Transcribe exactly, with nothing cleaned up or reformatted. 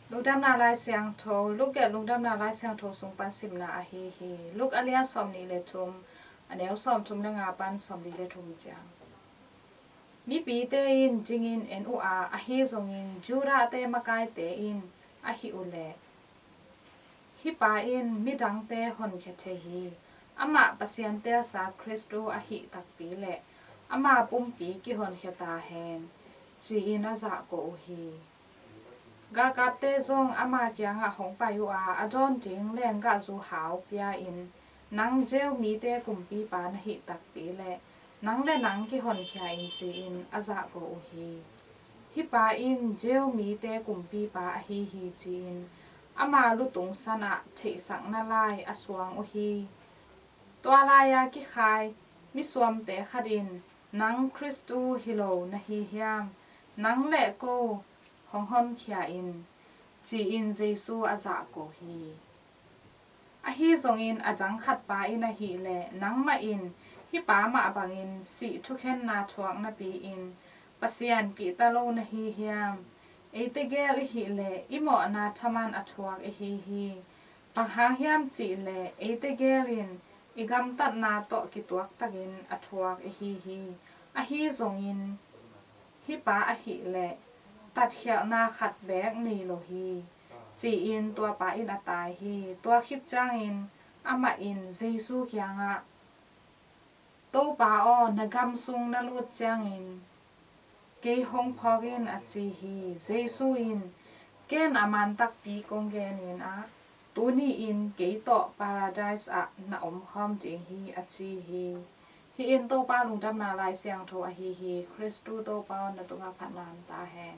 Lungdamna Lai Siangtho, Luke Lungdamna Lai Siangtho sung pan simna ahi hi. Luke a lian sawmnih le thum, a neu sawmthum le nga pan sawmli le thum ciang. Mipite in dingin en uh a, ahi zongin Judah-te makaite in a hih uh leh, hih pa in midangte honkhia thei hi. Amah Pasian teelsa Khristu ahih takpi leh ama pumpi kihonkhia ta hen, ci-in a zahko uh hi. Galkapte zong ama kiangah hong pai uh a, a dawn ding lenggahzu hau pia-in, nang Jew mite kumpipa na hih takpi leh nang le nang kihonkhia in, ci-in a zahko uh hi. Hih pa in Jew mite kumpipa ahi hi, ci-in ama lutung sanah theihsakna lai a suang uh hi. Tua lai-a kikhai misuamte khat in, nang Khristu hi lo na hi hiam? Nang le ko hong honkhia in, ci-in Jesu a zahko hi. Ahi zongin a dang khat pa in ahih leh, nangmah in hih pa mah bangin sih thukhenna thuak napi-in Pasian kihta lo na hi hiam? Eite gel i hih leh i mawhna thaman a thuak i hi hi. Bang hang hiam cih leh eite gel in i gamtatna tawh kituaktakin a thuak i hi hi. Ahi zongin hih pa ahih leh tatkhialhna khat beek nei lo hi, ci-in tua pa in a tai hi. Tua khit ciangin amah in Jesu kiangah, Topa aw, na gam sung na lut ciangin kei hong phawk in, a ci hi. Jesu in, ken a man takpi kong genin ah, tuni-in kei tawh Paradise ah na omkhawm ding hi, a ci hi. Hih in Topa Lungdamna Lai Siangtho ahi hi. Khristu Topa aw, na tungah phatna om ta hen.